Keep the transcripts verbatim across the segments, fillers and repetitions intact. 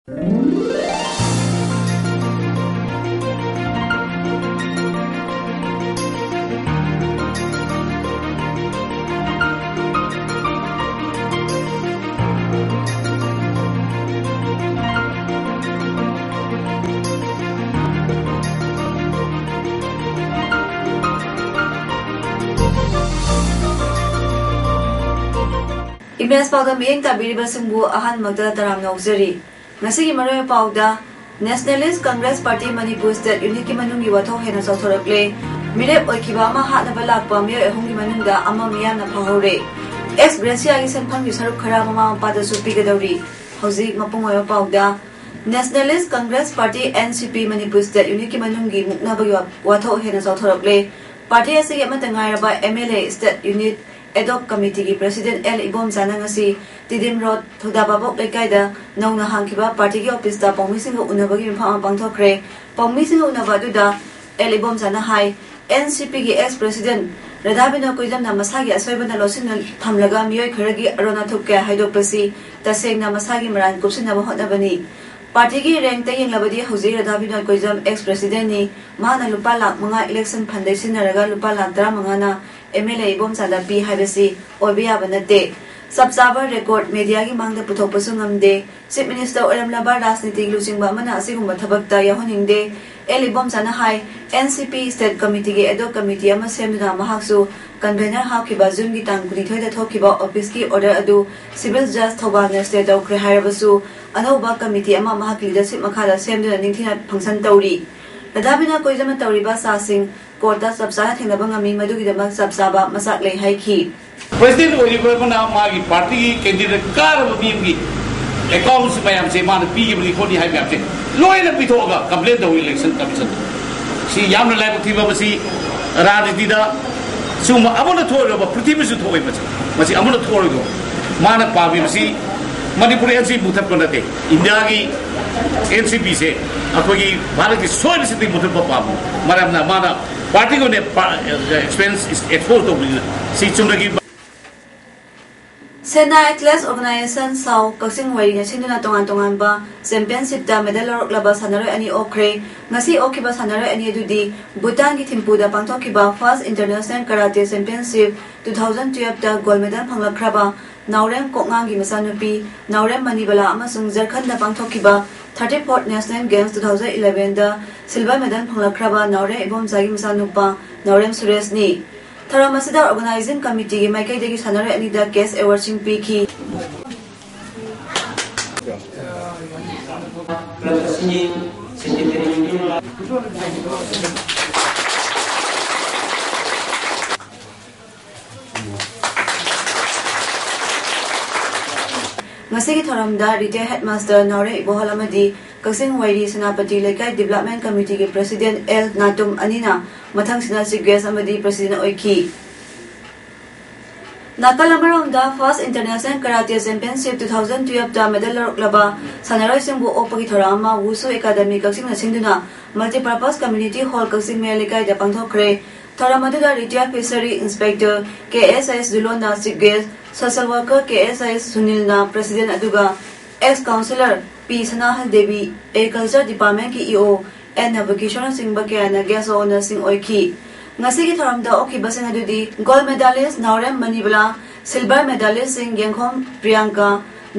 ꯏꯝꯐꯥꯜ ꯄꯥꯎꯗꯝ ꯃꯤꯠꯌꯦꯡ ꯇꯥꯕꯤꯔꯤꯕꯁꯤꯡꯕꯨ ꯑꯍꯥꯟꯕꯃꯛꯇ ꯇꯔꯥꯝꯅ ꯑꯣꯛꯆꯔꯤ꯫ ꯉꯁꯤꯒꯤ ꯃꯔꯨꯑꯣꯏꯕ ꯄꯥꯎꯗ, Nationalist Congress Party Manipur State Unitꯀꯤ ꯃꯅꯨꯡꯒꯤ ꯋꯥꯊꯣꯛ ꯍꯦꯟꯅ ꯆꯥꯎꯊꯣꯔꯛꯂꯦ꯫ ꯃꯤꯔꯦꯞ ꯑꯣꯏꯈꯤꯕ ꯑꯃ ꯍꯥꯠꯅꯕ ꯂꯥꯛꯄ ꯃꯤꯑꯣꯏ ꯑꯍꯨꯝꯒꯤ ꯃꯅꯨꯡꯗ ꯑꯃ ꯃꯤꯌꯥꯝꯅ ꯐꯥꯍꯧꯔꯦ꯫ ꯑꯦꯛꯁ ꯒ꯭ꯔꯦꯁꯤꯌꯥꯒꯤ ꯁꯦꯟꯐꯝꯒꯤ ꯁꯔꯨꯛ ꯈꯔ ꯃꯃꯥ ꯃꯄꯥꯗꯁꯨ ꯄꯤꯒꯗꯧꯔꯤ꯫ ꯍꯧꯖꯤꯛ ꯃꯄꯨꯡ ꯑꯣꯏꯕ ꯄꯥꯎꯗ, Nationalist Congress Party, N C P, Manipur State Unitꯀꯤ ꯃꯅꯨꯡꯒꯤ ꯃꯨꯛꯅꯕꯒꯤ ꯋꯥ-, ꯋꯥꯊꯣꯛ ꯍꯦꯟꯅ ꯆꯥꯎꯊꯣꯔꯛꯂꯦ꯫ ꯄꯥꯔꯇꯤ ꯑꯁꯤꯒꯤ ꯑꯃꯠꯇ ꯉꯥꯏꯔꯕ M L A State Unit Ad hoc Committeeꯒꯤ President L ꯏꯕꯣꯝꯆꯥꯅ ꯉꯁꯤ ꯇꯤꯗꯤꯝ ꯔꯣꯗ, ꯊꯧꯗꯥ ꯚꯥꯕꯣꯛ ꯂꯩꯀꯥꯏꯗ ꯅꯧꯅ ꯍꯥꯡꯈꯤꯕ ꯄꯥꯔꯇꯤꯒꯤ ꯑꯣꯐꯤꯁꯇ ꯄꯥꯎꯃꯤꯁꯤꯡꯒ ꯎꯅꯕꯒꯤ ꯃꯤꯐꯝ ꯑꯃ ꯄꯥꯡꯊꯣꯛꯈ꯭ꯔꯦ꯫ ꯄꯥꯎꯃꯤꯁꯤꯡꯒ ꯎꯅꯕ ꯑꯗꯨꯗ L ꯏꯕꯣꯝꯆꯥꯅ ꯍꯥꯏ, N C Pꯒꯤ ex President Radha ꯕꯤꯅꯣꯏ ꯀꯣꯏꯖꯝꯅ ꯃꯁꯥꯒꯤ ꯑꯁꯣꯏꯕꯅ ꯂꯣꯠꯁꯤꯟꯅ ꯊꯝꯂꯒ ꯃꯤꯑꯣꯏ ꯈꯔꯒꯤ ꯑꯔꯣꯟ ꯑꯊꯨꯞ ꯀꯌꯥ ꯍꯥꯏꯗꯣꯛꯄꯁꯤ ꯇꯁꯦꯡꯅ ꯃꯁꯥꯒꯤ ꯃꯔꯥꯜ ꯀꯨꯞꯁꯤꯟꯅꯕ ꯍꯣꯠꯅꯕꯅꯤ꯫ ꯄꯥꯔꯇꯤꯒꯤ ꯔꯦꯡꯛꯇ ꯌꯦꯡꯂꯕꯗꯤ ꯍꯧꯖꯤꯛ ꯔꯥꯙꯥ ꯕꯤꯅꯣꯏ ꯀꯣꯏꯖꯝ ex Presidentꯅꯤ꯫ ꯃꯍꯥꯛꯅ ꯂꯨꯄꯥ ꯂꯥꯈ ꯃꯉꯥ election fundꯗꯒꯤ ꯁꯤꯖꯤꯟꯅꯔꯒ ꯂꯨꯄꯥ ꯂꯥꯈ ꯇꯔꯥꯃꯉꯥꯅ M L A ꯏꯕꯣꯝꯆꯥꯗ ꯄꯤ ꯍꯥꯏꯕꯁꯤ ꯑꯣꯏꯕ ꯌꯥꯕ ꯅꯠꯇꯦ꯫ ꯆꯞ ꯆꯥꯕ record mediaꯒꯤ ꯃꯥꯡꯗ ꯄꯨꯊꯣꯛꯄꯁꯨ ꯉꯝꯗꯦ꯫ Chief Minister ꯑꯣꯏꯔꯝꯂꯕ ꯔꯥꯖꯅꯤꯇꯤꯒꯤ ꯂꯨꯆꯤꯡꯕ ꯑꯃꯅ ꯑꯁꯤꯒꯨꯝꯕ ꯊꯕꯛꯇ ꯌꯥꯎꯍꯟꯅꯤꯡꯗꯦ꯫ L ꯏꯕꯣꯝꯆꯥꯅ ꯍꯥꯏ, N C P State Committeeꯒꯤ ad hoc committee ꯑꯃ ꯁꯦꯝꯗꯨꯅ ꯃꯍꯥꯛꯁꯨ convener ꯍꯥꯞꯈꯤꯕ Juneꯒꯤ ꯇꯥꯡ ꯀꯨꯟꯅꯤꯊꯣꯏꯗ ꯊꯣꯛꯈꯤꯕ officeꯀꯤ order ꯑꯗꯨ civil judge ꯊꯧꯕꯥꯜꯅ stay ꯇꯧꯈ꯭ꯔꯦ ꯍꯥꯏꯔꯕꯁꯨ, ꯑꯅꯧꯕ committee ꯑꯃ ꯃꯍꯥꯛꯀꯤ leadership ꯃꯈꯥꯗ ꯁꯦꯝꯗꯨꯅ ꯅꯤꯡꯊꯤꯅ function ꯇꯧꯔꯤ꯫ ꯔꯥꯙꯥ ꯕꯤꯅꯣꯏ ꯀꯣꯏꯖꯝꯅ ꯇꯧꯔꯤꯕ ꯆꯥꯁꯤꯡ courtꯇ ꯆꯞ ꯆꯥꯅ ꯊꯦꯡꯅꯕ ꯉꯝꯃꯤ, ꯃꯗꯨꯒꯤꯗꯃꯛ ꯆꯞ ꯆꯥꯕ ꯃꯆꯥꯛ ꯂꯩ ꯍꯥꯏꯈꯤ꯫ President ꯑꯣꯏꯔꯤꯕ ꯑꯃꯅ ꯃꯥꯒꯤ partyꯒꯤ candidate ꯀꯥꯔꯕ ꯃꯤ ꯑꯃꯒꯤ accounts ꯃꯌꯥꯝꯁꯦ ꯃꯥꯅ ꯄꯤꯈꯤꯕꯅꯤ ꯈꯣꯠꯅꯤ ꯍꯥꯏꯕ ꯃꯌꯥꯝꯁꯦ ꯂꯣꯏꯅ ꯄꯤꯊꯣꯛꯑꯒ complain ꯇꯧꯏ election commission꯫ ꯁꯤ ꯌꯥꯝꯅ ꯂꯥꯏꯕꯛ ꯊꯤꯕ, ꯃꯁꯤ ꯔꯥꯖꯅꯤꯇꯤꯗ ꯁꯤꯒꯨꯝꯕ ꯑꯃꯅ ꯊꯣꯛꯑꯣꯏꯗꯕ, ꯄ꯭ꯔꯤꯊꯤꯕꯤꯁꯨ ꯊꯣꯛꯑꯣꯏ ꯃꯁꯤ꯫ ꯃꯁꯤ ꯑꯃꯅ ꯊꯣꯛꯑꯣꯏꯗꯕ꯫ ꯃꯥꯅ ꯄꯥꯝꯃꯤꯕꯁꯤ ꯃꯅꯤꯄꯨꯔ N C P ꯃꯨꯊꯠꯄ ꯅꯠꯇꯦ, ꯏꯟꯗꯤꯌꯥꯒꯤ N C Pꯁꯦ ꯑꯩꯈꯣꯏꯒꯤ ꯚꯥꯔꯠꯀꯤ ꯁꯣꯏꯕꯁꯤꯗꯤ ꯃꯨꯊꯠꯄ ꯄꯥꯝꯃꯤ꯫ ꯃꯔꯝꯅ ꯃꯥꯅ partyꯒꯤ ꯑꯣꯏꯅ ꯄꯥ-, expense expose ꯇꯧꯕꯅꯤꯅ꯫ ꯁꯤ ꯆꯨꯝꯅꯒꯤ Sena Athletes Organization, ꯁꯥꯎ, ꯀꯛꯆꯤꯡ ꯋꯥꯏꯔꯤꯅ ꯁꯤꯟꯗꯨꯅ ꯇꯣꯉꯥꯟ ꯇꯣꯉꯥꯟꯕ championship ꯇ medal ꯂꯧꯔꯛꯂꯕ ꯁꯥꯟꯅꯔꯣꯏ ꯑꯅꯤ ꯑꯣꯛꯈ꯭ꯔꯦ꯫ ꯉꯁꯤ ꯑꯣꯛꯈꯤꯕ ꯁꯥꯟꯅꯔꯣꯏ ꯑꯅꯤ ꯑꯗꯨꯗꯤ ꯚꯨꯇꯥꯟꯒꯤ ꯊꯤꯝꯄꯨꯗ ꯄꯥꯡꯊꯣꯛꯈꯤꯕ First International Karate Championship two thousand twelve ꯇ gold medal ꯐꯪꯂꯛꯈ꯭ꯔꯕ ꯅꯥꯎꯔꯦꯝ ꯀꯣꯛꯉꯥꯡꯒꯤ ꯃꯆꯥꯅꯨꯄꯤ ꯅꯥꯎꯔꯦꯝ ꯃꯅꯤꯕꯂꯥ ꯑꯃꯁꯨꯡ ꯖꯔꯈꯟꯗ ꯄꯥꯡꯊꯣꯛꯈꯤꯕ thirty-fourth National Games two thousand eleven ꯗ silver medal ꯐꯪꯂꯛꯈ꯭ꯔꯕ ꯅꯥꯎꯔꯦꯝ ꯏꯕꯣꯝꯆꯥꯒꯤ ꯃꯆꯥꯅꯨꯄꯥ ꯅꯥꯎꯔꯦꯝ ꯁꯨꯔꯦꯁꯅꯤ꯫ ꯊꯧꯔꯝ ꯑꯁꯤꯗ organizing committee ꯒꯤ ꯃꯥꯏꯀꯩꯗꯒꯤ ꯁꯥꯟꯅꯔꯣꯏ ꯑꯅꯤꯗ cash award ꯁꯤꯡ ꯄꯤꯈꯤ꯫ ꯉꯁꯤꯒꯤ ꯊꯧꯔꯝꯗ retired headmaster ꯅꯥꯎꯔꯦꯝ ꯏꯕꯣꯍꯜ ꯑꯃꯗꯤ ꯀꯛꯆꯤꯡ ꯋꯥꯏꯔꯤ ꯁꯦꯅꯥꯄꯇꯤ ꯂꯩꯀꯥꯏ development committee ꯒꯤ president ꯑꯦꯜ ꯅꯥꯇꯨꯝ ꯑꯅꯤꯅ ꯃꯊꯪꯁꯤꯠꯅ chief guest ꯑꯃꯗꯤ president ꯑꯣꯏꯈꯤ꯫ ꯅꯥꯀꯜ ꯑꯃꯔꯣꯝꯗ First International Karate Championship two thousand twelve ꯇ medal ꯂꯧꯔꯛꯂꯕ ꯁꯥꯟꯅꯔꯣꯏꯁꯤꯡꯕꯨ ꯑꯣꯛꯄꯒꯤ ꯊꯧꯔꯝ ꯑꯃ ꯋꯨꯁꯨ ꯑꯦꯀꯥꯗꯃꯤ ꯀꯛꯆꯤꯡꯅ ꯁꯤꯟꯗꯨꯅ Multipurpose Community Hall ꯀꯛꯆꯤꯡ ꯃꯌꯥꯏ ꯂꯩꯀꯥꯏꯗ ꯄꯥꯡꯊꯣꯛꯈ꯭ꯔꯦ꯫ ꯊꯧꯔꯝ ꯑꯗꯨꯗ retired fishery inspector ꯀꯦ ꯑꯦꯁ ꯑꯥꯏ ꯑꯦꯁ ꯖꯨꯂꯣꯟꯅ chief guest, social worker ꯀꯦ ꯑꯦꯁ ꯑꯥꯏ ꯑꯦꯁ ꯁꯨꯅꯤꯜꯅ president, ꯑꯗꯨꯒ ex councillor ꯄꯤ ꯁꯅꯥꯍꯜ ꯗꯦꯕꯤ, Agriculture Department ꯀꯤ ꯏ ꯑꯣ ꯑꯦꯟ ꯅꯕꯀꯤꯁꯣꯔꯅꯆꯤꯡꯕ ꯀꯌꯥꯅ guest of honour ꯁꯤꯡ ꯑꯣꯏꯈꯤ꯫ ꯉꯁꯤꯒꯤ ꯊꯧꯔꯝꯗ ꯑꯣꯛꯈꯤꯕꯁꯤꯡ ꯑꯗꯨꯗꯤ gold medalist ꯅꯥꯎꯔꯦꯝ ꯃꯅꯤꯕꯂꯥ, silver medalist ꯁꯤꯡ ꯌꯦꯡꯈꯣꯝ ꯄ꯭ꯔꯤꯌꯥꯡꯀꯥ,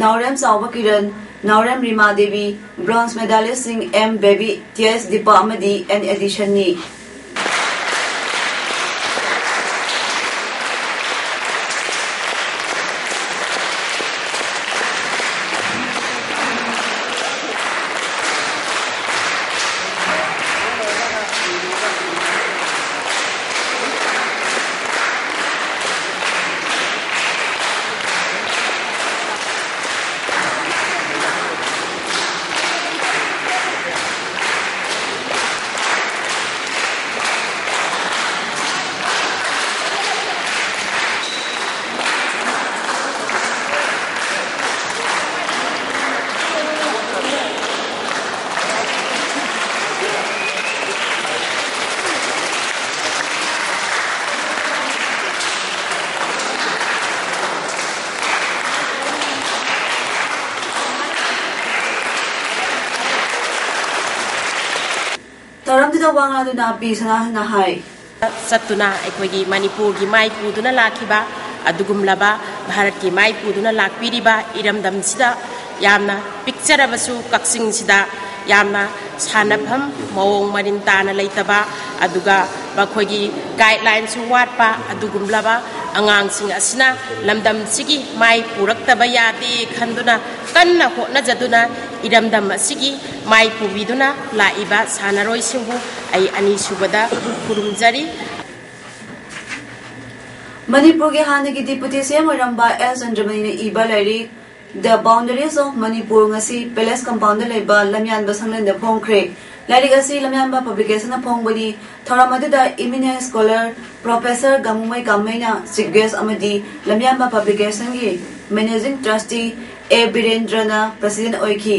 ꯅꯥꯎꯔꯦꯝ ꯆꯥꯎꯕ ꯀꯤꯔꯟ, ꯅꯥꯎꯔꯦꯝ ꯔꯤꯃꯥ ꯗꯦꯕꯤ, bronze medalist ꯁꯤꯡ ꯑꯦꯝ ꯕꯦꯕꯤ, ꯇꯤ ꯑꯦꯁ ꯗꯤꯄꯥ ꯑꯃꯗꯤ ꯑꯦꯟ ꯑꯦꯗꯤꯁꯟꯅꯤ꯫ ꯊꯧꯔꯝꯗꯨꯗ ꯋꯥ ꯉꯥꯡꯗꯨꯅ ꯄꯤ ꯁꯅꯥꯍꯟꯅ ꯍꯥꯏ꯫ ꯆꯠꯇꯨꯅ ꯑꯩꯈꯣꯏꯒꯤ ꯃꯅꯤꯄꯨꯔꯒꯤ ꯃꯥꯏ ꯄꯨꯗꯨꯅ ꯂꯥꯛꯈꯤꯕ ꯑꯗꯨꯒꯨꯝꯂꯕ ꯚꯥꯔꯠꯀꯤ ꯃꯥꯏ ꯄꯨꯗꯨꯅ ꯂꯥꯛꯄꯤꯔꯤꯕ ꯏꯔꯝꯗꯝꯁꯤꯗ ꯌꯥꯝꯅ ꯄꯤꯛꯆꯔꯕꯁꯨ ꯀꯛꯆꯤꯡꯁꯤꯗ ꯌꯥꯝꯅ ꯁꯥꯟꯅꯐꯝ ꯃꯑꯣꯡ ꯃꯔꯤꯟ ꯇꯥꯅ ꯂꯩꯇꯕ, ꯑꯗꯨꯒ ꯃꯈꯣꯏꯒꯤ ꯒꯥꯏꯗꯂꯥꯏꯟꯁꯨ ꯋꯥꯠꯄ ꯑꯗꯨꯒꯨꯝꯂꯕ ꯑꯉꯥꯡꯁꯤꯡ ꯑꯁꯤꯅ ꯂꯝꯗꯝꯁꯤꯒꯤ ꯃꯥꯏ ꯄꯨꯔꯛꯇꯕ ꯌꯥꯗꯦ ꯈꯟꯗꯨꯅ ꯀꯟꯅ ꯍꯣꯠꯅꯖꯗꯨꯅ ꯏꯔꯝꯗꯝ ꯑꯁꯤꯒꯤ ꯃꯥꯏ ꯄꯨꯕꯤꯗꯨꯅ ꯂꯥꯛꯏꯕ ꯁꯥꯟꯅꯔꯣꯏꯁꯤꯡꯕꯨ ꯑꯩ ꯑꯅꯤꯁꯨꯕꯗ ꯈꯨꯔꯨꯝꯖꯔꯤ꯫ ꯃꯅꯤꯄꯨꯔꯒꯤ ꯍꯥꯟꯅꯒꯤ ꯗꯤꯄꯨꯇꯤ ꯁꯤ ꯑꯦꯝ ꯑꯣꯏꯔꯝꯕ ꯑꯦꯜ ꯆꯟꯗ꯭ꯔꯃꯅꯤꯅ ꯏꯕ ꯂꯥꯏꯔꯤꯛ The Boundaries of Manipur ꯉꯁꯤ ꯄꯦꯂꯦꯁ ꯀꯝꯄꯥꯎꯟꯗ ꯂꯩꯕ ꯂꯝꯌꯥꯟꯕ ꯁꯪꯂꯦꯟꯗ ꯐꯣꯡꯈ꯭ꯔꯦ꯫ ꯂꯥꯏꯔꯤꯛ ꯑꯁꯤ ꯂꯝꯌꯥꯟꯕ ꯄꯕ꯭ꯂꯤꯀꯦꯁꯟꯅ ꯐꯣꯡꯕꯅꯤ꯫ ꯊꯧꯔꯝ ꯑꯗꯨꯗ ꯏꯃꯤꯅꯦꯟ ꯁ꯭ꯀꯣꯂꯔ ꯄ꯭ꯔꯣꯐꯦꯁꯔ ꯒꯥꯃꯨꯃꯩ ꯀꯥꯃꯩꯅ ꯆꯤꯐ ꯒꯦꯁ ꯑꯃꯗꯤ ꯂꯝꯌꯥꯟꯕ ꯄꯕ꯭ꯂꯤꯀꯦꯁꯟꯒꯤ ꯃꯦꯅꯦꯖꯤꯡ ꯇ꯭ꯔꯁꯇꯤ ꯑꯦ ꯕꯤꯔꯦꯟꯗ꯭ꯔꯅ ꯄ꯭ꯔꯁꯤꯗꯦꯟ ꯑꯣꯏꯈꯤ꯫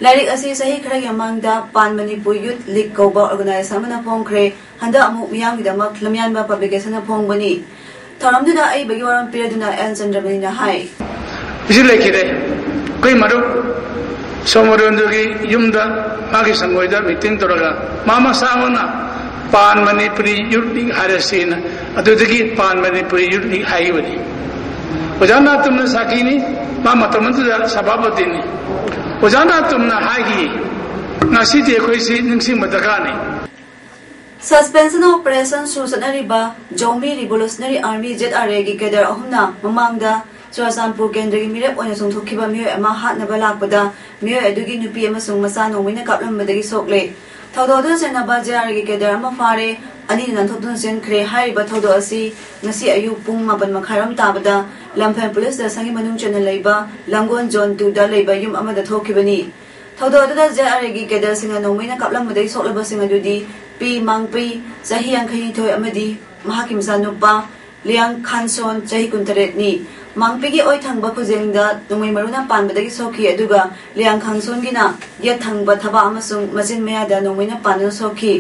ꯂꯥꯏꯔꯤꯛ ꯑꯁꯤ ꯆꯍꯤ ꯈꯔꯒꯤ ꯃꯃꯥꯡꯗ ꯄꯥꯟ ꯃꯅꯤꯄꯨꯔ ꯌꯨꯠ ꯂꯤꯒ ꯀꯧꯕ ꯑꯣꯔꯒꯅꯥꯏꯖꯦꯁꯟ ꯑꯃꯅ ꯐꯣꯡꯈ꯭ꯔꯦ꯫ ꯍꯟꯗꯛ ꯑꯃꯨꯛ ꯃꯤꯌꯥꯝꯒꯤꯗꯃꯛ ꯂꯝꯌꯥꯟꯕ ꯄꯕ꯭ꯂꯤꯀꯦꯁꯟꯅ ꯐꯣꯡꯕꯅꯤ꯫ ꯊꯧꯔꯝꯗꯨꯗ ꯑꯏꯕꯒꯤ ꯋꯥꯔꯣꯜ ꯄꯤꯔꯗꯨꯅ ꯑꯦꯜ ꯆꯟꯗ꯭ꯔꯃꯅꯤꯅ ꯍꯥꯏ꯫ ꯍꯧꯖꯤꯛ ꯂꯩꯈꯤꯗꯦ꯫ ꯑꯩꯈꯣꯏ ꯃꯔꯨꯞ ꯁꯣꯃꯣꯔꯣꯟꯗꯨꯒꯤ ꯌꯨꯝꯗ ꯃꯥꯒꯤ ꯁꯪꯒꯣꯏꯗ ꯃꯤꯇꯤꯡ ꯇꯧꯔꯒ ꯃꯥ ꯃꯁꯥꯃꯛꯅ ꯄꯥꯟ ꯃꯅꯤꯄꯨꯔꯤ ꯌꯨꯠ ꯂꯤꯒ ꯍꯥꯏꯔꯁꯤꯅ ꯑꯗꯨꯗꯒꯤ ꯄꯥꯟ ꯃꯅꯤꯄꯨꯔꯤ ꯌꯨꯠ ꯂꯤꯒ ꯍꯥꯏꯈꯤꯕꯅꯤ꯫ ꯑꯣꯖꯥ ꯅꯥꯇꯨꯝꯅ ꯁꯥꯈꯤꯅꯤ, ꯃꯥ ꯃꯇꯝ ꯑꯗꯨꯗ ꯁꯚꯥꯄꯇꯤꯅꯤ꯫ ꯑꯣꯖꯥ ꯅꯥꯇꯨꯝꯅ ꯍꯥꯏꯈꯤ, "ꯉꯁꯤꯗꯤ ꯑꯩꯈꯣꯏꯁꯤ ꯅꯤꯡꯁꯤꯡꯕ ꯗꯔꯀꯥꯔꯅꯤ"꯫ Suspension of Operation ꯁꯨ ꯆꯠꯅꯔꯤꯕ ꯖꯧꯃꯤ ꯔꯤꯚꯣꯂꯨꯁꯅꯔꯤ ꯑꯥꯔꯃꯤ, ꯖꯦꯠ ꯑꯥꯔ ꯑꯦꯒꯤ ꯀꯦꯗꯔ ꯑꯍꯨꯝꯅ ꯃꯃꯥꯡꯗ ꯆꯨꯔꯥꯆꯥꯟꯄꯨꯔ ꯀꯦꯟꯗ꯭ꯔꯒꯤ ꯃꯤꯔꯦꯞ ꯑꯣꯏꯅ ꯆꯣꯡꯊꯣꯛꯈꯤꯕ ꯃꯤꯑꯣꯏ ꯑꯃ ꯍꯥꯠꯅꯕ ꯂꯥꯛꯄꯗ ꯃꯤꯑꯣꯏ ꯑꯗꯨꯒꯤ ꯅꯨꯄꯤ ꯑꯃꯁꯨꯡ ꯃꯆꯥ ꯅꯣꯡꯃꯩꯅ ꯀꯥꯞꯂꯝꯕꯗꯒꯤ ꯁꯣꯛꯂꯦ꯫ ꯊꯧꯗꯣꯛ ꯑꯗꯨ ꯆꯦꯟꯅꯕ ꯖꯦ ꯑꯥꯔ ꯑꯦꯒꯤ ꯀꯦꯗꯔ ꯑꯃ ꯐꯥꯔꯦ, ꯑꯅꯤꯅ ꯅꯥꯟꯊꯣꯛꯇꯨꯅ ꯆꯦꯟꯈ꯭ꯔꯦ꯫ ꯍꯥꯏꯔꯤꯕ ꯊꯧꯗꯣꯛ ꯑꯁꯤ ꯉꯁꯤ ꯑꯌꯨꯛ ꯄꯨꯡ ꯃꯥꯄꯟ ꯃꯈꯥꯏꯔꯣꯝ ꯇꯥꯕꯗ ꯂꯝꯐꯦꯜ ꯄꯨꯂꯤꯁ ꯁ꯭ꯇꯦꯁꯟꯒꯤ ꯃꯅꯨꯡ ꯆꯟꯅ ꯂꯩꯕ ꯂꯥꯡꯒꯣꯜ ꯖꯣꯟ ꯇꯨꯗ ꯂꯩꯕ ꯌꯨꯝ ꯑꯃꯗ ꯊꯣꯛꯈꯤꯕꯅꯤ꯫ ꯊꯧꯗꯣꯛ ꯑꯗꯨꯗ ꯖꯦ ꯑꯥꯔ ꯑꯦꯒꯤ ꯀꯦꯗꯔꯁꯤꯡꯅ ꯅꯣꯡꯃꯩꯅ ꯀꯥꯞꯂꯝꯕꯗꯒꯤ ꯁꯣꯛꯂꯕꯁꯤꯡ ꯑꯗꯨꯗꯤ ꯄꯤ ꯃꯥꯡꯄꯤ, ꯆꯍꯤ ꯌꯥꯡꯈꯩꯅꯤꯊꯣꯏ, ꯑꯃꯗꯤ ꯃꯍꯥꯛꯀꯤ ꯃꯆꯥꯅꯨꯄꯥ ꯂꯤꯌꯥꯡ ꯈꯥꯟꯁꯣꯟ, ꯆꯍꯤ ꯀꯨꯟꯇꯔꯦꯠꯅꯤ꯫ ꯃꯥꯡꯄꯤꯒꯤ ꯑꯣꯏ ꯊꯪꯕ ꯈꯨꯖꯦꯡꯗ ꯅꯣꯡꯃꯩ ꯃꯔꯨꯅ ꯄꯥꯟꯕꯗꯒꯤ ꯁꯣꯛꯈꯤ, ꯑꯗꯨꯒ ꯂꯤꯌꯥꯡ ꯈꯥꯟꯁꯣꯟꯒꯤꯅ ꯌꯦꯠ ꯊꯪꯕ ꯊꯕꯥꯛ ꯑꯃꯁꯨꯡ ꯃꯆꯤꯟ ꯃꯌꯥꯗ ꯅꯣꯡꯃꯩꯅ ꯄꯥꯟꯗꯨꯅ ꯁꯣꯛꯈꯤ꯫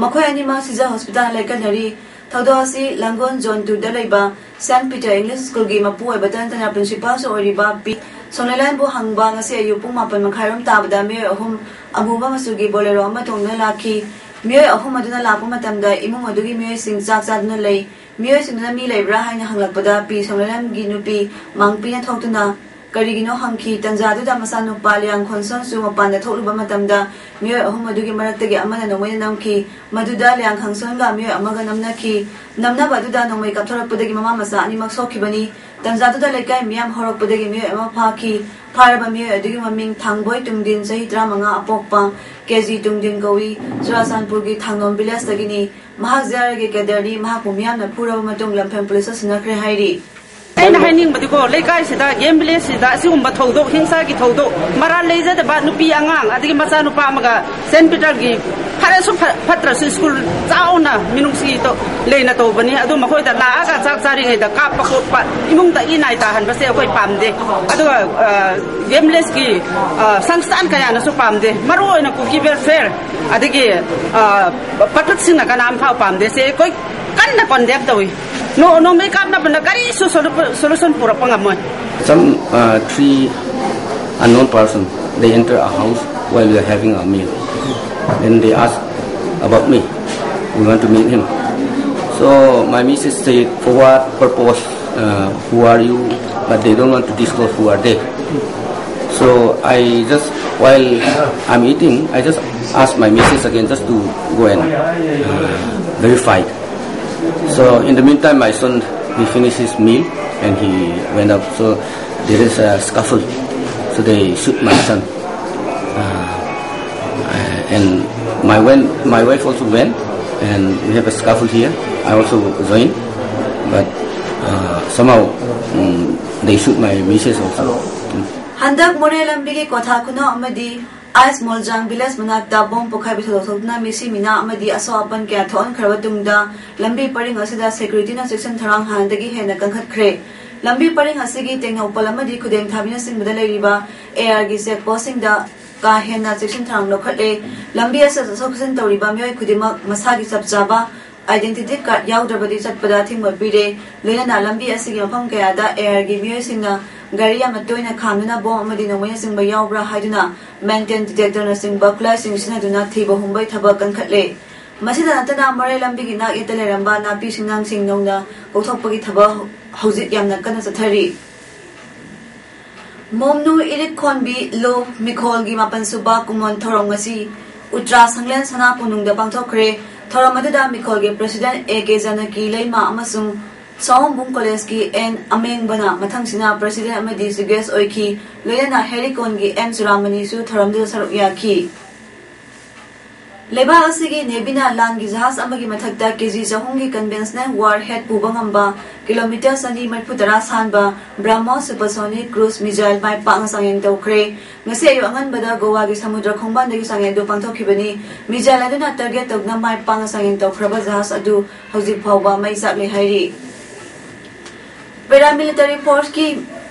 ꯃꯈꯣꯏ ꯑꯅꯤꯃꯛ ꯁꯤꯖ ꯍꯣꯁꯄꯤꯇꯥꯜꯗ ꯂꯥꯏꯀꯠꯅꯔꯤ꯫ ꯊꯧꯗꯣꯛ ꯑꯁꯤ ꯂꯥꯡꯒꯣꯜ ꯖꯣꯟ ꯇꯨꯗ ꯂꯩꯕ ꯁꯦꯟꯠ ꯄꯤꯇꯔ ꯏꯪꯂꯤꯁ ꯁ꯭ꯀꯨꯜꯒꯤ ꯃꯄꯨ ꯑꯣꯏꯕꯇ ꯅꯠꯇꯅ ꯄ꯭ꯔꯤꯟꯁꯤꯄꯥꯜꯁꯨ ꯑꯣꯏꯔꯤꯕ ꯄꯤ ꯁꯣꯡꯂꯦꯂꯥꯟꯕꯨ ꯍꯪꯕ ꯉꯁꯤ ꯑꯌꯨꯛ ꯄꯨꯡ ꯃꯥꯄꯟ ꯃꯈꯥꯏꯔꯣꯝ ꯇꯥꯕꯗ ꯃꯤꯑꯣꯏ ꯑꯍꯨꯝ ꯑꯃꯨꯕ ꯃꯆꯨꯒꯤ ꯕꯣꯂꯦꯔꯣ ꯑꯃ ꯇꯣꯡꯗꯨꯅ ꯂꯥꯛꯈꯤ꯫ ꯃꯤꯑꯣꯏ ꯑꯍꯨꯝ ꯑꯗꯨꯅ ꯂꯥꯛꯄ ꯃꯇꯝꯗ ꯏꯃꯨꯡ ꯑꯗꯨꯒꯤ ꯃꯤꯑꯣꯏꯁꯤꯡ ꯆꯥꯛ ꯆꯥꯗꯨꯅ ꯂꯩ꯫ ꯃꯤꯑꯣꯏꯁꯤꯡꯗꯨꯅ ꯃꯤ ꯂꯩꯕ꯭ꯔꯥ ꯍꯥꯏꯅ ꯍꯪꯂꯛꯄꯗ ꯄꯤ ꯁꯣꯃꯂꯦꯝꯒꯤ ꯅꯨꯄꯤ ꯃꯥꯡꯄꯤꯅ ꯊꯣꯛꯇꯨꯅ ꯀꯔꯤꯒꯤꯅꯣ ꯍꯪꯈꯤ꯫ ꯇꯟꯖꯥꯗꯨꯗ ꯃꯆꯥꯅꯨꯄꯥ ꯂꯤꯌꯥꯡ ꯈꯣꯟꯁꯣꯟꯁꯨ ꯃꯄꯥꯟꯗ ꯊꯣꯛꯂꯨꯕ ꯃꯇꯝꯗ ꯃꯤꯑꯣꯏ ꯑꯍꯨꯝ ꯑꯗꯨꯒꯤ ꯃꯔꯛꯇꯒꯤ ꯑꯃꯅ ꯅꯣꯡꯃꯩꯅ ꯅꯝꯈꯤ꯫ ꯃꯗꯨꯗ ꯂꯤꯌꯥꯡ ꯈꯪꯁꯣꯟꯒ ꯃꯤꯑꯣꯏ ꯑꯃꯒ ꯅꯝꯅꯈꯤ꯫ ꯅꯝꯅꯕ ꯑꯗꯨꯗ ꯅꯣꯡꯃꯩ ꯀꯥꯞꯊꯣꯔꯛꯄꯗꯒꯤ ꯃꯃꯥ ꯃꯆꯥ ꯑꯅꯤꯃꯛ ꯁꯣꯛꯈꯤꯕꯅꯤ꯫ ꯇꯟꯖꯥꯗꯨꯗ ꯂꯩꯀꯥꯏ ꯃꯤꯌꯥꯝ ꯍꯧꯔꯛꯄꯗꯒꯤ ꯃꯤꯑꯣꯏ ꯑꯃ ꯐꯥꯈꯤ꯫ ꯐꯥꯔꯕ ꯃꯤꯑꯣꯏ ꯑꯗꯨꯒꯤ ꯃꯃꯤꯡ ꯊꯥꯡꯕꯣꯏ ꯇꯨꯡꯗꯤꯟ, ꯆꯍꯤ ꯇꯔꯥꯃꯉꯥ, ꯑꯄꯣꯛꯄ ꯀꯦ ꯖꯤ ꯇꯨꯡꯗꯤꯟ ꯀꯧꯏ꯫ ꯆꯨꯔꯥꯆꯥꯟꯄꯨꯔꯒꯤ ꯊꯥꯡꯅꯣꯝ ꯚꯤꯂꯦꯖꯇꯒꯤꯅꯤ꯫ ꯃꯍꯥꯛ ꯖꯦ ꯑꯥꯔ ꯑꯦꯒꯤ ꯀꯦꯗꯔꯅꯤ꯫ ꯃꯍꯥꯛꯄꯨ ꯃꯤꯌꯥꯝꯅ ꯐꯨꯔꯕ ꯃꯇꯨꯡ ꯂꯝꯐꯦꯜ ꯄꯨꯂꯤꯁꯇ ꯁꯤꯟꯅꯈ꯭ꯔꯦ ꯍꯥꯏꯔꯤ꯫ ꯑꯩꯅ ꯍꯥꯏꯅꯤꯡꯕꯗꯤꯀꯣ, ꯂꯩꯀꯥꯏꯁꯤꯗ, ꯒꯦꯝ ꯚꯤꯂꯦꯖꯁꯤꯗ ꯑꯁꯤꯒꯨꯝꯕ ꯊꯧꯗꯣꯛ, ꯍꯤꯡꯁꯥꯒꯤ ꯊꯧꯗꯣꯛ, ꯃꯔꯥꯜ ꯂꯩꯖꯗꯕ ꯅꯨꯄꯤ ꯑꯉꯥꯡ, ꯑꯗꯒꯤ ꯃꯆꯥꯅꯨꯄꯥ ꯑꯃꯒ ꯁꯦꯟ ꯄꯤꯇꯔꯒꯤ, ꯐꯔꯁꯨ ꯐ-, ꯐꯠꯇ꯭ꯔꯁꯨ ꯁ꯭ꯀꯨꯜ ꯆꯥꯎꯅ ꯃꯤꯅꯨꯡꯁꯤ ꯇꯧ-, ꯂꯩꯅ ꯇꯧꯕꯅꯤ꯫ ꯑꯗꯨ ꯃꯈꯣꯏꯗ ꯂꯥꯛꯑꯒ ꯆꯥꯛ ꯆꯥꯔꯤꯉꯩꯗ ꯀꯥꯞꯄ ꯈꯣꯠꯄ, ꯏꯃꯨꯡꯗ ꯏ ꯅꯥꯏ ꯇꯥꯍꯟꯕꯁꯦ ꯑꯩꯈꯣꯏ ꯄꯥꯝꯗꯦ꯫ ꯑꯗꯨꯒ, ꯑ, ꯒꯦꯝ ꯚꯤꯂꯦꯖꯀꯤ, ꯑ, ꯁꯪꯁꯊꯥꯟ ꯀꯌꯥꯅꯁꯨ ꯄꯥꯝꯗꯦ꯫ ꯃꯔꯨ ꯑꯣꯏꯅ ꯀꯨꯀꯤ ꯋꯦꯜꯐꯤꯌꯔ, ꯑꯗꯒꯤ, ꯑ, ꯄꯥꯇ꯭ꯔꯤꯛꯁꯤꯡꯅ ꯀꯅꯥꯝ ꯐꯥꯎ ꯄꯥꯝꯗꯦ꯫ ꯁꯦ ꯑꯩꯈꯣꯏ ꯀꯟꯅ ꯀꯣꯟꯗꯦꯝ ꯇꯧꯏ꯫ ꯅꯣ-, ꯅꯣꯡꯃꯩ ꯀꯥꯞꯅꯕꯅ ꯀꯔꯤꯁꯨ ꯁꯣꯂꯨ-, ꯁꯣꯂꯨꯁꯟ ꯄꯨꯔꯛꯄ ꯉꯝꯃꯣꯏ꯫ Some uh, three unknown person, they enter a house while we are having a meal. Then they ask about me. We want to meet him. So my missus said, "For what purpose? Uh, who are you?" But they don't want to disclose who are they. So I just, while I'm eating, I just ask my missus again just to go and uh, verify. So in the meantime, my son, he finished his meal and he went up. So there is a scuffle. So they shoot my son. Uh, and my, when, my wife also went, and we have a scuffle here. I also joined, but uh, somehow um, they shoot my missus also. ꯍꯟꯗꯛ ꯃꯣꯔꯦ ꯂꯝꯕꯤꯒꯤ ꯀ꯭ꯋꯥꯊꯥ ꯈꯨꯅꯧ ꯑꯃꯗꯤ ice ꯃꯣꯜꯖꯥꯡ village ꯃꯅꯥꯛꯇ bomb ꯄꯣꯈꯥꯏꯕ ꯊꯧꯗꯣꯛ ꯊꯣꯛꯇꯨꯅ ꯃꯤꯁꯤ ꯃꯤꯅꯥ ꯑꯃꯗꯤ ꯑꯁꯣꯛ ꯑꯄꯟ ꯀꯌꯥ ꯊꯣꯛꯍꯟꯈ꯭ꯔꯕ ꯇꯨꯡꯗ ꯂꯝꯕꯤ ꯄꯔꯤꯡ ꯑꯁꯤꯗ ꯁꯦꯀ꯭ꯌꯨꯔꯤꯇꯤꯅ ꯆꯦꯛꯁꯤꯟ ꯊꯧꯔꯥꯡ ꯍꯥꯟꯅꯗꯒꯤ ꯍꯦꯟꯅ ꯀꯟꯈꯠꯈ꯭ꯔꯦ꯫ ꯂꯝꯕꯤ ꯄꯔꯤꯡ ꯑꯁꯤꯒꯤ ꯇꯦꯡꯅꯧꯄꯜ ꯑꯃꯗꯤ ꯈꯨꯗꯦꯡꯊꯥꯕꯤꯅꯆꯤꯡꯕꯗ ꯂꯩꯔꯤꯕ ꯑꯦ ꯑꯥꯔꯒꯤ ꯆꯦꯛ ꯄꯣꯁꯁꯤꯡꯗ ꯀꯥ ꯍꯦꯟꯅ ꯆꯦꯛꯁꯤꯟ ꯊꯧꯔꯥꯡ ꯂꯧꯈꯠꯂꯦ꯫ ꯂꯝꯕꯤ ꯑꯁꯤꯗ ꯆꯠꯊꯣꯛ ꯆꯠꯁꯤꯟ ꯇꯧꯔꯤꯕ ꯃꯤꯑꯣꯏ ꯈꯨꯗꯤꯡꯃꯛ ꯃꯁꯥꯒꯤ ꯆꯞ ꯆꯥꯕ ꯑꯥꯏꯗꯦꯟꯇꯤꯇꯤ ꯀꯥꯔꯗ ꯌꯥꯎꯗ꯭ꯔꯕꯗꯤ ꯆꯠꯄꯗ ꯑꯊꯤꯡꯕ ꯄꯤꯔꯦ꯫ ꯂꯣꯏꯅꯅ ꯂꯝꯕꯤ ꯑꯁꯤꯒꯤ ꯃꯐꯝ ꯀꯌꯥꯗ ꯑꯦ ꯑꯥꯔꯒꯤ ꯃꯤꯑꯣꯏꯁꯤꯡꯅ ꯒꯥꯔꯤ ꯌꯥꯝꯅ ꯇꯣꯏꯅ ꯈꯥꯝꯗꯨꯅ ꯕꯣꯝ ꯑꯃꯗꯤ ꯅꯣꯡꯃꯩꯅꯆꯤꯡꯕ ꯌꯥꯎꯕ꯭ꯔꯥ ꯍꯥꯏꯗꯨꯅ ꯃꯦꯟꯇꯦꯟ ꯗꯤꯇꯦꯛꯇꯔꯅꯆꯤꯡꯕ ꯈꯨꯠꯂꯥꯏꯁꯤꯡ ꯁꯤꯖꯤꯟꯅꯗꯨꯅ ꯊꯤꯕ ꯍꯨꯝꯕꯒꯤ ꯊꯕꯛ ꯀꯟꯈꯠꯂꯦ꯫ ꯃꯁꯤꯗ ꯅꯠꯇꯅ ꯃꯔꯦ ꯂꯝꯕꯤꯒꯤ ꯅꯥꯛ ꯌꯦꯠꯇ ꯂꯩꯔꯝꯕ ꯅꯥꯄꯤ ꯁꯤꯡꯅꯥꯡꯁꯤꯡ ꯅꯧꯅ ꯀꯣꯛꯊꯣꯛꯄꯒꯤ ꯊꯕꯛ ꯍꯧꯖꯤꯛ ꯌꯥꯝꯅ ꯀꯟꯅ ꯆꯠꯊꯔꯤ꯫ ꯃꯣꯝꯅꯨ ꯏꯔꯤꯛ ꯈꯣꯟꯕꯤ ꯂꯣ ꯃꯤꯈꯣꯜꯒꯤ ꯃꯥꯄꯟ ꯁꯨꯕ ꯀꯨꯝꯑꯣꯟ ꯊꯧꯔꯝ ꯉꯁꯤ ꯎꯇ꯭ꯔꯥ ꯁꯪꯂꯦꯟ ꯁꯅꯥ ꯀꯣꯅꯨꯡꯗ ꯄꯥꯡꯊꯣꯛꯈ꯭ꯔꯦ꯫ ꯊꯧꯔꯝ ꯑꯗꯨꯗ ꯃꯤꯈꯣꯜꯒꯤ ꯄ꯭ꯔꯦꯁꯤꯗꯦꯟ ꯑꯦ ꯀꯦ ꯖꯥꯅꯀꯤ ꯂꯩꯃ ꯑꯃꯁꯨꯡ ꯁꯑꯣꯝꯕꯨꯡ ꯀꯣꯂꯦꯖꯀꯤ ꯑꯦꯟ ꯑꯃꯦꯡꯕꯅ ꯃꯊꯪꯁꯤꯅ ꯄ꯭ꯔꯦꯁꯤꯗꯦꯟ ꯑꯃꯗꯤ ꯆꯤꯐ ꯒꯦꯁ ꯑꯣꯏꯈꯤ꯫ ꯂꯣꯏꯅꯅ ꯍꯦꯔꯤꯀꯣꯟꯒꯤ ꯑꯦꯟ ꯆꯨꯔꯥꯃꯅꯤꯁꯨ ꯊꯧꯔꯝꯗꯨꯗ ꯁꯔꯨꯛ ꯌꯥꯈꯤ꯫ ꯂꯩꯕꯥꯛ ꯑꯁꯤꯒꯤ ꯅꯦꯚꯤꯅ ꯂꯥꯟꯒꯤ ꯖꯍꯥꯖ ꯑꯃꯒꯤ ꯃꯊꯛꯇ ꯀꯦꯖꯤ ꯆꯍꯨꯝꯒꯤ ꯀꯟꯚꯦꯟꯁꯅꯦꯜ ꯋꯥꯔ ꯍꯦꯗ ꯄꯨꯕ ꯉꯝꯕ ꯀꯤꯂꯣꯃꯤꯇꯔ ꯆꯅꯤ ꯃꯔꯤꯐꯨ ꯇꯔꯥ ꯁꯥꯟꯕ ꯕ꯭ꯔꯥꯍꯃꯣꯁ ꯁꯨꯄꯔꯁꯣꯅꯤꯛ ꯀ꯭ꯔꯨꯖ ꯃꯤꯖꯥꯏꯜ ꯃꯥꯏ ꯄꯥꯛꯅ ꯆꯥꯡꯌꯦꯡ ꯇꯧꯈ꯭ꯔꯦ꯫ ꯉꯁꯤ ꯑꯌꯨꯛ ꯑꯉꯟꯕꯗ ꯒꯣꯋꯥꯒꯤ ꯁꯃꯨꯗ꯭ꯔ ꯈꯣꯡꯕꯥꯟꯗꯒꯤ ꯆꯥꯡꯌꯦꯡ ꯑꯗꯨ ꯄꯥꯡꯊꯣꯛꯈꯤꯕꯅꯤ꯫ ꯃꯤꯖꯥꯏꯜ ꯑꯗꯨꯅ ꯇꯥꯔꯒꯦꯠ ꯇꯧꯗꯨꯅ ꯃꯥꯏ ꯄꯥꯛꯅ ꯆꯥꯡꯌꯦꯡ ꯇꯧꯈ꯭ꯔꯕ ꯖꯍꯥꯖ ꯑꯗꯨ ꯍꯧꯖꯤꯛ ꯐꯥꯎꯕ ꯃꯩ ꯆꯥꯛꯂꯤ ꯍꯥꯏꯔꯤ꯫ ꯄꯦꯔꯥꯃꯤꯂꯤꯇꯔꯤ ꯐꯣꯔꯁꯀꯤ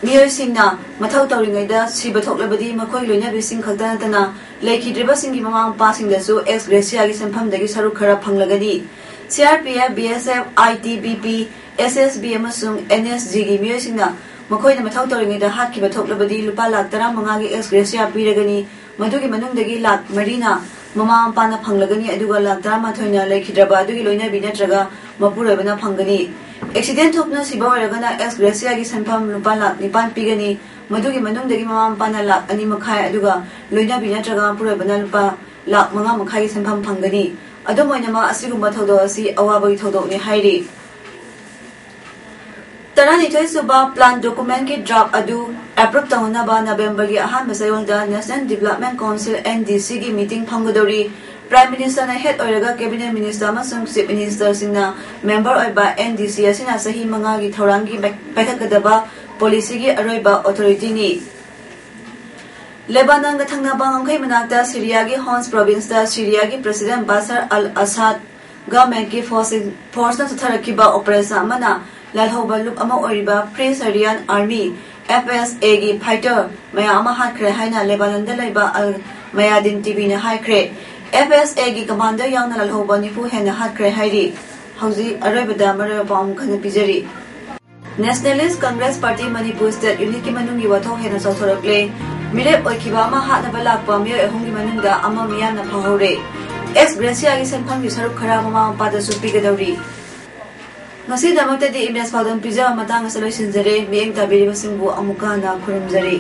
ꯃꯤꯑꯣꯏꯁꯤꯡꯅ ꯃꯊꯧ ꯇꯧꯔꯤꯉꯩꯗ ꯁꯤꯕ ꯊꯣꯛꯂꯕꯗꯤ ꯃꯈꯣꯏ ꯂꯣꯏꯅꯕꯤꯁꯤꯡ ꯈꯛꯇ ꯅꯠꯇꯅ ꯂꯩꯈꯤꯗ꯭ꯔꯤꯕꯁꯤꯡꯒꯤ ꯃꯃꯥ ꯃꯄꯥꯁꯤꯡꯗꯁꯨ ꯑꯦꯛꯁ ꯒ꯭ꯔꯦꯁꯤꯌꯥꯒꯤ ꯁꯦꯟꯐꯝꯗꯒꯤ ꯁꯔꯨꯛ ꯈꯔ ꯐꯪꯂꯒꯅꯤ꯫ C R P F, B S F, I T B P, S S B ꯑꯃꯁꯨꯡ ꯑꯦꯟ ꯑꯦꯁ ꯖꯤꯒꯤ ꯃꯤꯑꯣꯏꯁꯤꯡꯅ ꯃꯈꯣꯏꯅ ꯃꯊꯧ ꯇꯧꯔꯤꯉꯩꯗ ꯍꯥꯠꯈꯤꯕ ꯊꯣꯛꯂꯕꯗꯤ ꯂꯨꯄꯥ ꯂꯥꯈ ꯇꯔꯥꯃꯉꯥꯒꯤ ꯑꯦꯛꯁ ꯒ꯭ꯔꯦꯁꯤꯌꯥ ꯄꯤꯔꯒꯅꯤ꯫ ꯃꯗꯨꯒꯤ ꯃꯅꯨꯡꯗꯒꯤ ꯂꯥꯈ ꯃꯔꯤꯅ ꯃꯃꯥ ꯃꯄꯥꯅ ꯐꯪꯂꯒꯅꯤ, ꯑꯗꯨꯒ ꯂꯥꯈ ꯇꯔꯥꯃꯥꯊꯣꯏꯅ ꯂꯩꯈꯤꯗ꯭ꯔꯕ ꯑꯗꯨꯒꯤ ꯂꯣꯏꯅꯕꯤ ꯅꯠꯇ꯭ꯔꯒ ꯃꯄꯨꯔꯣꯏꯕꯅ ꯐꯪꯒꯅꯤ꯫ ꯑꯦꯛꯁꯤꯗꯦꯟ ꯊꯣꯛꯇꯨꯅ ꯁꯤꯕ ꯑꯣꯏꯔꯒꯅ ꯑꯦꯛꯁ ꯒ꯭ꯔꯦꯁꯤꯌꯥꯒꯤ ꯁꯦꯟꯐꯝ ꯂꯨꯄꯥ ꯂꯥꯈ ꯅꯤꯄꯥꯟ ꯄꯤꯒꯅꯤ꯫ ꯃꯗꯨꯒꯤ ꯃꯅꯨꯡꯗꯒꯤ ꯃꯃꯥ ꯃꯄꯥꯅ ꯂꯥꯈ ꯑꯅꯤ ꯃꯈꯥꯏ, ꯑꯗꯨꯒ ꯂꯣꯏꯅꯕꯤ ꯅꯠꯇ꯭ꯔꯒ ꯃꯄꯨꯔꯣꯏꯕꯅ ꯂꯨꯄꯥ ꯂꯥꯈ ꯃꯉꯥ ꯃꯈꯥꯏꯒꯤ ꯁꯦꯟꯐꯝ ꯐꯪꯒꯅꯤ꯫ ꯑꯗꯨꯝ ꯑꯣꯏꯅꯃꯛ, ꯑꯁꯤꯒꯨꯝꯕ ꯊꯧꯗꯣꯛ ꯑꯁꯤ ꯑꯋꯥꯕꯒꯤ ꯊꯧꯗꯣꯛꯅꯤ ꯍꯥꯏꯔꯤ꯫ ꯇꯔꯥꯅꯤꯊꯣꯏ ꯁꯨꯕ ꯄ꯭ꯂꯥꯟ ꯗꯣꯀꯨꯃꯦꯟꯒꯤ ꯗ꯭ꯔꯥꯐ ꯑꯗꯨ ꯑꯦꯄ꯭ꯔꯨꯞ ꯇꯧꯅꯅꯕ ꯅꯕꯦꯝꯕꯔꯒꯤ ꯑꯍꯥꯟꯕ ꯆꯌꯣꯜꯗ national development council, N D ꯁꯤꯒꯤ ꯃꯤꯇꯤꯡ ꯐꯝꯒꯗꯧꯔꯤ꯫ ꯄ꯭ꯔꯥꯏꯝ ꯃꯤꯅꯤꯁꯇꯔꯅ ꯍꯦꯗ ꯑꯣꯏꯔꯒ ꯀꯦꯕꯤꯅꯦꯠ ꯃꯤꯅꯤꯁꯇꯔ ꯑꯃꯁꯨꯡ ꯆꯤꯐ ꯃꯤꯅꯤꯁꯇꯔꯁꯤꯡꯅ ꯃꯦꯝꯕꯔ ꯑꯣꯏꯕ ꯑꯦꯟ ꯗꯤ ꯁꯤ ꯑꯁꯤꯅ ꯆꯍꯤ ꯃꯉꯥꯒꯤ ꯊꯧꯔꯥꯡꯒꯤ ꯄꯥꯏ-, ꯄꯥꯏꯈꯠꯀꯗꯕ ꯄꯣꯂꯤꯁꯤꯒꯤ ꯑꯔꯣꯏꯕ ꯑꯣꯊꯣꯔꯤꯇꯤꯅꯤ꯫ ꯂꯦꯕꯥꯅꯟꯒ ꯊꯪꯅꯕ ꯉꯝꯈꯩ ꯃꯅꯥꯛꯇ ꯁꯤꯔꯤꯌꯥꯒꯤ ꯍꯣꯝꯁ ꯄ꯭ꯔꯣꯚꯤꯟꯁꯇ ꯁꯤꯔꯤꯌꯥꯒꯤ ꯄ꯭ꯔꯦꯁꯤꯗꯦꯟ ꯕꯥꯁꯔ ꯑꯜ ꯑꯁꯥꯗ ꯒꯚꯔꯟꯃꯦꯟꯠꯀꯤ ꯐꯣꯔꯁꯁꯤꯡ, ꯐꯣꯔꯁꯅ ꯆꯠꯊꯔꯛꯈꯤꯕ ꯑꯣꯄꯔꯦꯁꯟ ꯑꯃꯅ ꯂꯥꯜꯍꯧꯕ ꯂꯨꯞ ꯑꯃ ꯑꯣꯏꯔꯤꯕ ꯐ꯭ꯔꯤ ꯁꯤꯔꯤꯌꯥꯟ ꯑꯥꯔꯃꯤ, ꯑꯦꯐ ꯑꯦꯁ ꯑꯦꯒꯤ ꯐꯥꯏꯇꯔ ꯃꯌꯥꯝ ꯑꯃ ꯍꯥꯠꯈ꯭ꯔꯦ ꯍꯥꯏꯅ ꯂꯦꯕꯥꯅꯟꯗ ꯂꯩꯕ ꯑꯜ ꯃꯌꯥꯗꯤꯟ ꯇꯤꯚꯤꯅ ꯍꯥꯏꯈ꯭ꯔꯦ꯫ ꯑꯦꯐ ꯑꯦꯁ ꯑꯦꯒꯤ ꯀꯃꯥꯟꯗꯔ ꯌꯥꯎꯅ ꯂꯥꯜꯍꯧꯕ ꯅꯤꯐꯨ ꯍꯦꯟꯅ ꯍꯥꯠꯈ꯭ꯔꯦ ꯍꯥꯏꯔꯤ꯫ ꯍꯧꯖꯤꯛ ꯑꯔꯣꯏꯕꯗ ꯃꯔꯣꯏ ꯃꯄꯥꯡ ꯑꯃꯨꯛ ꯍꯟꯅ ꯄꯤꯖꯔꯤ꯫ Nationalist Congress Party Manipur State Unitꯀꯤ ꯃꯅꯨꯡꯒꯤ ꯋꯥꯊꯣꯛ ꯍꯦꯟꯅ ꯆꯥꯎꯊꯣꯔꯛꯂꯦ꯫ ꯃꯤꯔꯦꯞ ꯑꯣꯏꯈꯤꯕ ꯑꯃ ꯍꯥꯠꯅꯕ ꯂꯥꯛꯄ ꯃꯤꯑꯣꯏ ꯑꯍꯨꯝꯒꯤ ꯃꯅꯨꯡꯗ ꯑꯃ ꯃꯤꯌꯥꯝꯅ ꯐꯥꯍꯧꯔꯦ꯫ ꯑꯦꯛꯁ ꯒ꯭ꯔꯦꯁꯤꯌꯥꯒꯤ ꯁꯦꯟꯐꯝꯒꯤ ꯁꯔꯨꯛ ꯈꯔ ꯃꯃꯥ ꯃꯄꯥꯗꯁꯨ ꯄꯤꯒꯗꯧꯔꯤ꯫ ꯉꯁꯤꯗꯃꯛꯇꯗꯤ ꯏꯃꯦꯖ ꯄꯥꯎꯗꯝ ꯄꯤꯖꯕ ꯃꯇꯥꯡ ꯑꯁꯤꯗ ꯂꯣꯏꯁꯤꯟꯖꯔꯦ꯫ ꯃꯤꯠꯌꯦꯡ ꯇꯥꯕꯤꯔꯤꯕꯁꯤꯡꯕꯨ ꯑꯃꯨꯛꯀ ꯍꯟꯅ ꯈꯨꯔꯨꯝꯖꯔꯤ꯫